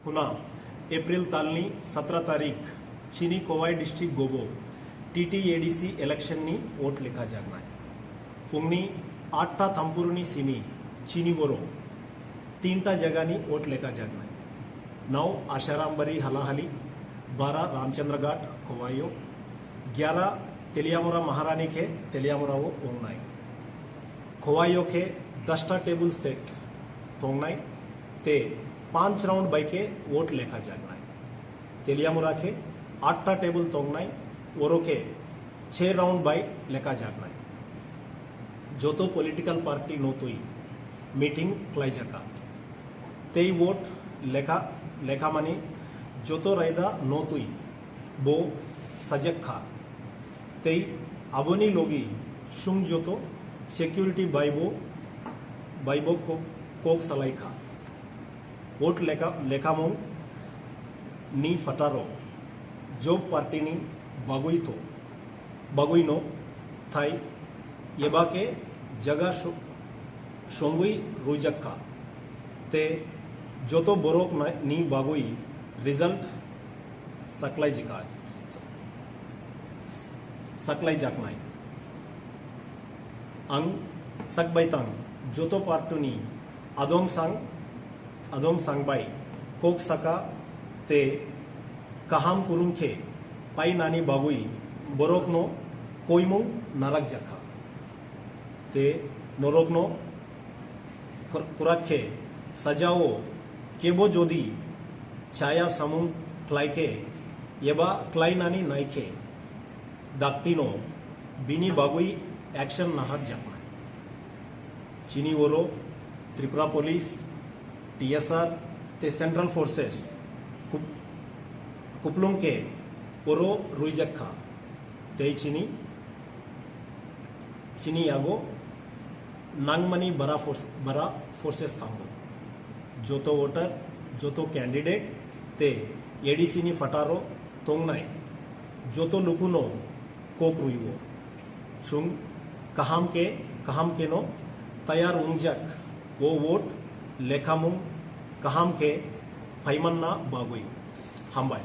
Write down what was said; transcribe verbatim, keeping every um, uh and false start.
Khuna, April talni satra tarik, chini Kowai district gobo T T A D C election ni vote lekha jaknai. Phungni atta thampuruni simi chini boro tinta jagani vote lekha jaknai. Nau Asharambari Halahali, bara Ramchandra Ghat, Kowaio, gyara Teliamura Maharani khe Teliamura o wngnai. Kowaio khe dasta table set tongnai, te panch round bai khe vote lekha jaknai. Teliamura khe atta table tongnai, oro khe chhe round bai lekha jaknai. Joto political party no twi meeting khlaijakha. Tei vote lekha, lekhamani joto raida no twi bo sajak kha. Tei aboni logi sung joto security bai bo, bai bo kok, kok salai kha. Vote lekha, lekhamung ni phataro job party ni bagwi to, bagwi no thai eba khe jaga so-, songwi rwjak kha. Te joto borok na-, ni bagwi result saklai jika, saklai jaknai. Ang sakbai tang joto party ni adong sang, adong sang bai kok saka te kaham kurung khe painani bagwi borokno koimung narak jakha. Te norokno kur-, kurak khe sajao kebo jodi chaya samung khlai khe eba khlainani nai khe daktino bini bagwi action nahar jaknai. Chini oro Tripura Police, T S R te Central Forces kup-, kuplung khe oro rwijak kha. Tei chini, chini yago nangmani bara force, bara forces thango. Joto voter, joto candidate te A D C ni phataro tongnai joto lukuno kok rwiwo. Chwng kaham khe, kaham kheno tayar wngjak o vote lekhamung kaham khe phaimanna bagwi. Hambai.